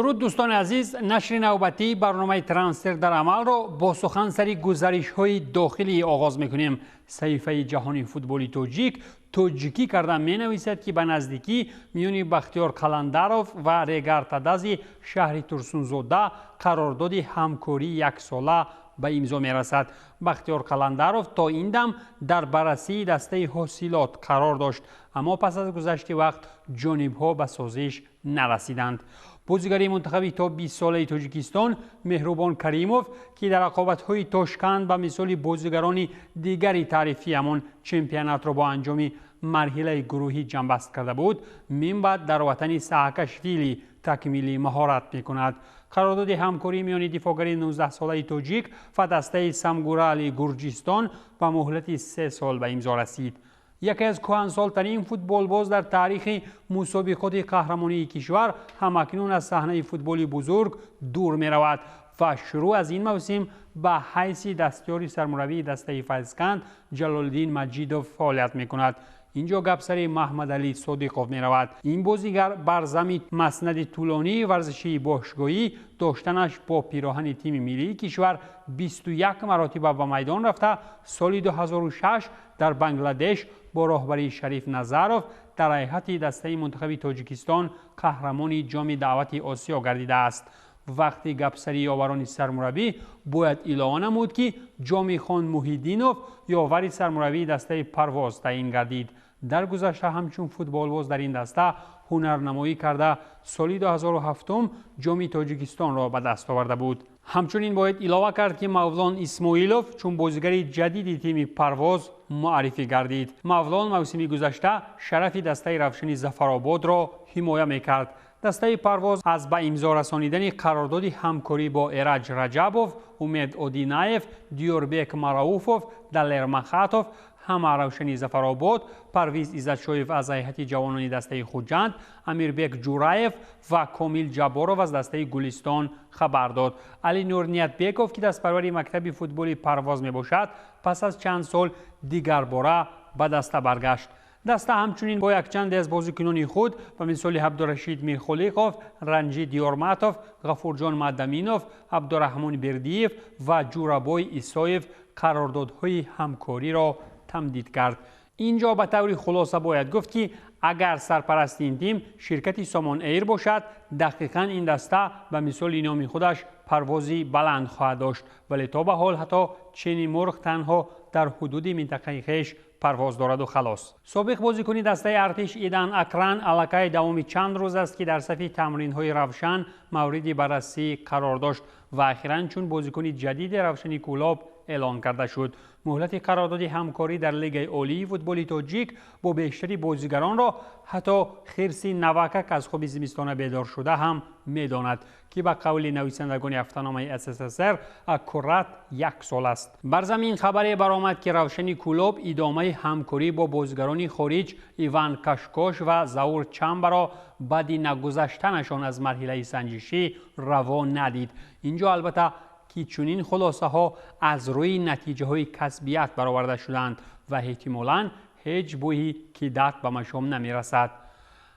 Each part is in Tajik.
Дуруд, дӯстони азиз. Нашри навбатии барномаи «Трансфер дар амалро» бо сухан сари гузаришҳои дохилӣ оғоз мекунем. Саҳифаи ҷаҳони футболи тоҷик тоҷикӣ карда менависад, ки ба наздикӣ миёни Бахтиёр Қаландаров ва Регар Тадази шаҳри Турсунзода қарордоди ҳамкории яксола ба имзо мерасад. Бахтиёр Қаландаров то ин дам дар баррасии дастаи Ҳосилот қарор дошт, аммо пас аз гузашти вақт ҷонибҳо ба созиш нарасиданд. Бозигари мунтахаби то 20-солаи Тоҷикистон Меҳрубон Каримов, ки дар рақобатҳои Тошканд ба мисоли бозигарони дигари таърифӣ ҳамон чемпионатро бо анҷоми марҳилаи гурӯҳӣ ҷамъбаст карда буд, минбаъд дар ватани Саакашвили такмили маҳорат мекунад. Қарордоди ҳамкорӣ миёни дифоъгари 19-солаи тоҷик ва дастаи Самгурали Гурҷистон ба муҳлати 3 сол ба имзо расид. Яке аз кӯҳансолтарин футболбоз дар таърихи мусобиқоти қаҳрамонии кишвар ҳамакнун аз саҳнаи футболи бузург дур меравад ва шурӯъ аз ин мавсим ба ҳайси дастёри сармураббии дастаи Файзканд Ҷалолиддин Маҷидов фаъолият мекунад. Инҷо гап сари Маҳмадалӣ Содиқов меравад. Ин бозигар бар зами маснади тӯлонии варзишии бошгоҳӣ доштанаш бо пироҳани тими миллии кишвар 21 маротиба ба майдон рафта, соли 2006 дар Бангладеш бо роҳбарии Шариф Назаров дар ҳайати дастаи мунтахаби Тоҷикистон қаҳрамони Ҷоми даъвати Осиё гардидааст. Вақти гапсари ёварони сармураббӣ бояд илова намуд, ки Ҷомихон Муҳиддинов ёвари сармураббии дастаи Парвоз таъин гардид. Дар гузашта ҳамчун футболбоз дар ин даста ҳунарнамоӣ карда, соли 2007 Ҷоми Тоҷикистонро ба даст оварда буд. Ҳамчунин бояд илова кард, ки Мавлон Исмоилов чун бозигари ҷадиди тими Парвоз муаррифӣ гардид. Мавлон мавсими гузашта шарафи дастаи Равшани Зафарободро ҳимоя мекард. Дастаи Парвоз аз ба имзо расонидани қарордоди ҳамкорӣ бо Эраҷ Раҷабов, Умед Одинаев, Диёрбек Марауфов, Далер Махатов, ҳама Равшани Зафаробод, Парвиз Иззатшоев аз ҳайати ҷавонони дастаи Хуҷанд, Амирбек Ҷураев ва Комил Ҷабборов аз дастаи Гулистон хабар дод. Алинур Ниятбеков, ки дастпарвари мактаби футболи Парвоз мебошад, пас аз чанд сол дигарбора ба даста баргашт. Даста ҳамчунин бо якчанде аз бозикунони худ, ба мисоли Абдурашид Мирхолиқов, Ранҷид Ёрматов, Ғафурҷон Мадаминов, Абдураҳмон Бердиев ва Ҷурабой Исоев қарордодҳои ҳамкориро тамдид кард. Ин ҷо ба таври хулоса бояд гуфт, ки агар сарпарасти ин тим ширкати Сомон Эйр бошад, дақиқан ин даста ба мисоли номи худаш парвози баланд хоҳад дошт, вале то ба ҳол ҳатто чени мурғ танҳо дар ҳудуди минтақаи хеш парвоз дораду халос. Собиқ бозикуни дастаи Артиш Идан Акран аллакай давоми чанд рӯз аст, ки дар сафи тамринҳои Равшан мавриди баррасӣ қарор дошт ва ахиран чун бозикуни ҷадиди Равшани Кӯлоб эълон карда шуд. Муҳлати қарордоди ҳамкорӣ дар Лигаи олии футболи тоҷик бо бештари бозигаронро ҳатто хирси навакак аз хоби зимистона бедор шуда ҳам медонад, ки ба қавли нависандагони ҳафтаномаи СССР аккурат як сол аст. Бар замин хабаре баромад, ки Равшани Кӯлоб идомаи ҳамкорӣ бо бозигарони хориҷ Иван Кашкош ва Заур Чамбаро баъди нагузаштанашон аз марҳилаи санҷишӣ раво надид. Инҷо албатта ки чунин хулосаҳо аз рӯи натиҷаҳои касбият бароварда шуданд ва эҳтимолан ҳеҷ бӯи кидат ба машом намерасад.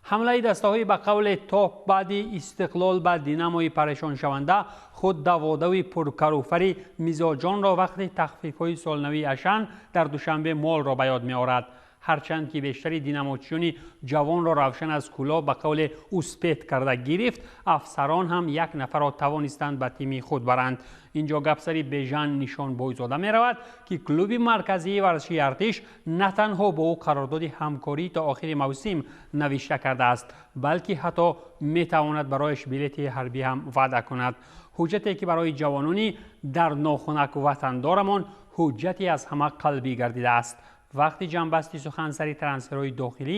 Ҳамлаи дастаҳои ба қавле топ баъди Истиқлол ба Динамои парешоншаванда худ даводави пуркаруфари мизоҷонро вақти тахфифҳои солнавии Ашан дар Душанбе Молро ба ёд меорад. Ҳарчанд ки бештари динамочиёни ҷавонро Равшан аз Кӯлоб ба қавле успеть карда гирифт, афсарон ҳам як нафарро тавонистанд ба тими худ баранд. Инҷо гапсари Бежан Нишонбойзода меравад, ки клуби марказии варзишии Артиш на танҳо бо ӯ қарордоди ҳамкорӣ то охири мавсим навишта кардааст, балки ҳатто метавонад барояш билети ҳарбӣ ҳам ваъда кунад. Ҳуҷҷате, ки барои ҷавонони дар нохунак ватандорамон ҳуҷҷате аз ҳама қалбӣ гардидааст. Вақти ҷамъбасти сухан сари трансферҳои дохилӣ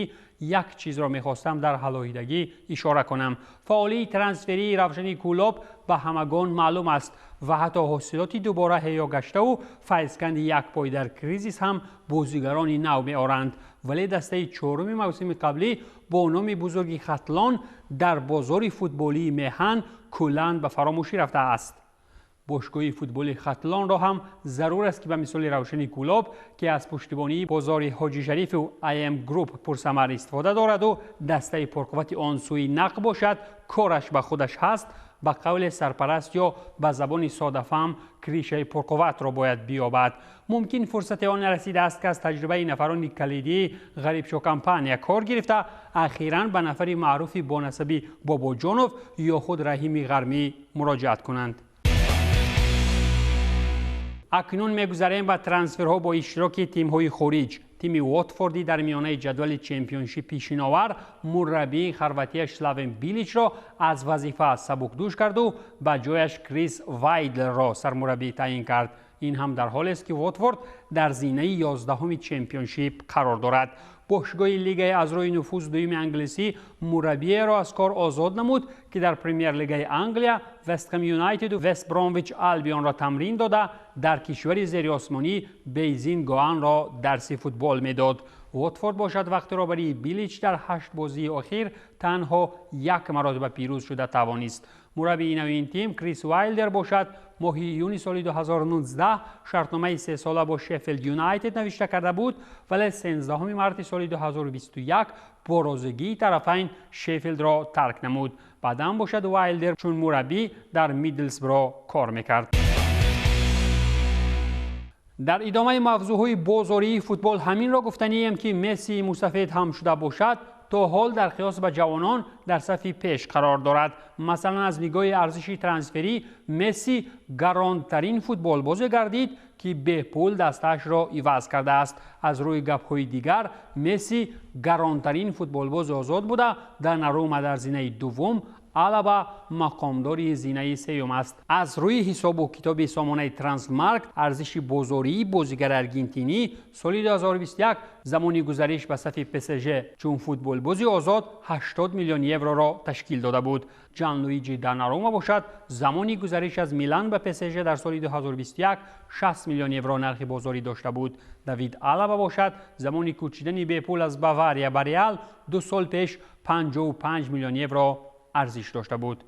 як чизро мехостам дар ҳалоҳидагӣ ишора кунам. Фаъолии трансферии Равшани Кӯлоб ба ҳамагон маълум аст ва ҳатто ҳосилоти дубора ҳеё гаштаву Файзканди якпой дар кризис ҳам бозигарони нав меоранд, вале дастаи чоруми мавсими қаблӣ бо номи бузурги Хатлон дар бозори футболии меҳан куллан ба фаромӯшӣ рафтааст. Бошгоҳи футболи Хатлонро ҳам зарур аст, ки ба мисоли Равшани Кӯлоб, ки аз пуштибонии бозори Ҳоҷи Шарифу АМ Груп пурсамар истифода дораду дастаи пурқуввати он сӯи нақ бошад, кораш ба худаш ҳаст, ба қавли сарпараст ё ба забони содафаҳм кришаи пурқувватро бояд биёбад. Мумкин фурсати он нарасидааст, ки аз таҷрибаи нафарони калидии Ғарибшо компания кор гирифта, ахиран ба нафари маъруфи бонасаби Бобоҷонов ё худ Раҳими Ғармӣ муроҷиат кунанд. Акнун мегузарем ба трансферҳо бо иштироки тимҳои хориҷ. Тими Уотфорди дар миёнаи ҷадвали чемпионшипи шиновар мураббии хорватияш Славен Биличро аз вазифа сабукдӯш карду ба ҷояш Крис Вайдлерро сармураббӣ таъин кард. Ин ҳам дар ҳолест, ки Уотфорд дар зинаи 11-уми чемпионшип қарор дорад. Бошгоҳи лигаи аз рӯи нуфуз дуюми англисӣ мураббиеро аз кор озод намуд, ки дар Премер-лигаи Англия Вестхэм Юнайтеду Вест Бромвич Албионро тамрин дода, дар кишвари зериосмонӣ Бейзин Гоанро дарси футбол медод. Уотфорд бошад, вақти роҳбарии Билич дар 8 бозии охир танҳо як маротиба пирӯз шуда тавонист. Мураббии нави ин тим Крис Вайлдер бошад, моҳи июни соли 2019 шартномаи сесола бо Шеффилд Юнайтед навишта карда буд, вале 13 марти соли 2021 бо розигии тарафайн Шеффилдро тарк намуд. Баъдан бошад, Вайлдер чун мураббӣ дар Мидлсбро кор мекард. Дар идомаи мавзӯъҳои бозории футбол ҳаминро гуфтанием, ки Мессии мусафед ҳам шуда бошад, то ҳол дар қиёс ба ҷавонон дар сафи пеш қарор дорад. Масалан, аз нигоҳи арзиши трансферӣ Месси гаронтарин футболбозе гардид, ки бепул дастаашро иваз кардааст. Аз рӯи гапҳои дигар, Месси гаронтарин футболбози озод буда, Донарума дар зинаи дуввум, Алаба мақомдори зинаи сеюм аст. Аз рӯи ҳисобу китоби сомонаи Трансмаркт, арзиши бозории бозигари аргентинӣ соли 2021 замони гузариш ба сафи ПСЖ чун футболбози озод 80 миллион евроро ташкил дода буд. Ҷанлуиҷи Донарума бошад, замони гузариш аз Милан ба ПСЖ дар соли 2021 60 миллион евро нархи бозорӣ дошта буд. Давид Алаба бошад, замони кӯчидани бепул аз Бавария ба Реал 2 сол пеш 55 миллион евро арзиш дошта буд.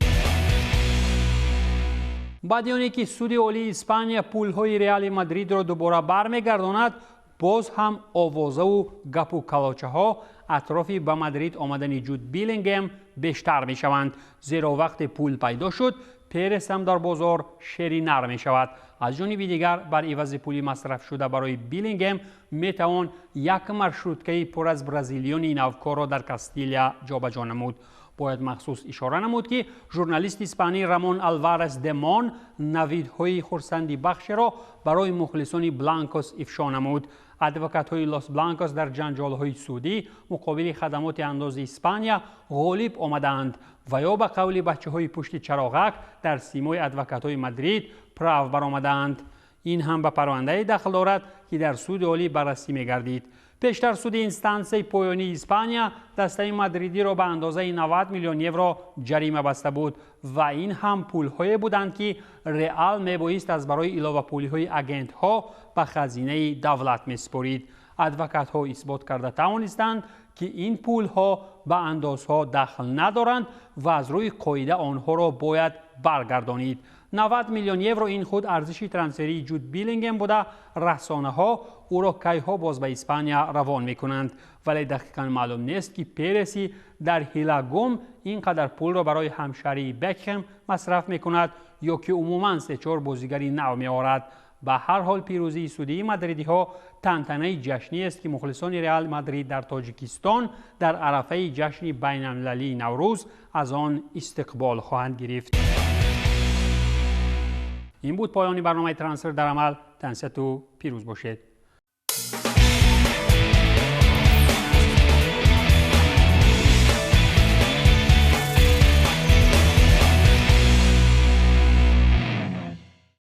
Баъди оне ки суди олии Испания пулҳои Реали Мадридро дубора бармегардонад, боз ҳам овозаву гапу калочаҳо атрофи ба Мадрид омадани Ҷуд Билингем бештар мешаванд, зеро вақте пул пайдо шуд, Перес ҳам дар бозор шери нар мешавад. Аз ҷониби дигар, бар ивази пули масрафшуда барои Билингем метавон як маршруткаи пур аз бразилиёни навкорро дар Кастилия ҷобаҷо намуд. Бояд махсус ишора намуд, ки журналисти испанӣ Рамон Алварес Демон навидҳои хурсандибахшеро барои мухлисони Бланкос ифшо намуд. Адвокатҳои Лос Бланкос дар ҷанҷолҳои судӣ муқобили хадамоти андози Испания ғолиб омадаанд ва ё ба қавли бачаҳои пушти чароғак дар симои адвокатҳои Мадрид прав баромадаанд. Ин ҳам ба парвандае дахл дорад, ки дар суди олӣ баррасӣ мегардид. Пештар суди инстансияи поёнии Испания дастаи мадридиро ба андозаи 90 миллион евро ҷарима баста буд ва ин ҳам пулҳое буданд, ки Реал мебоист аз барои иловапулиҳои агентҳо ба хазинаи давлат месупорид. Адвокатҳо исбот карда тавонистанд, ки ин пулҳо ба андозҳо дахл надоранд ва аз рӯи қоида онҳоро бояд баргардонид. 90 миллион евро ин худ арзиши трансферии Ҷуд Билингем буда, расонаҳо ӯро кайҳо боз ба Испания равон мекунанд. Вале дақиқан маълум нест, ки Переси дар ҳилагум ин қадар пулро барои ҳамшаҳрии Бекхем масраф мекунад ё ки умуман се-чор бозигари нав меорад. Ба ҳар ҳол, пирӯзии судии мадридиҳо тантанаи ҷашниест, ки мухлисони Реал Мадрид дар Тоҷикистон дар арафаи ҷашни байналмилалии Наврӯз аз он истиқбол хоҳанд гирифт. Ин буд поёни барномаи Трансфер дар амал. Тансиҳату пирӯз бошед.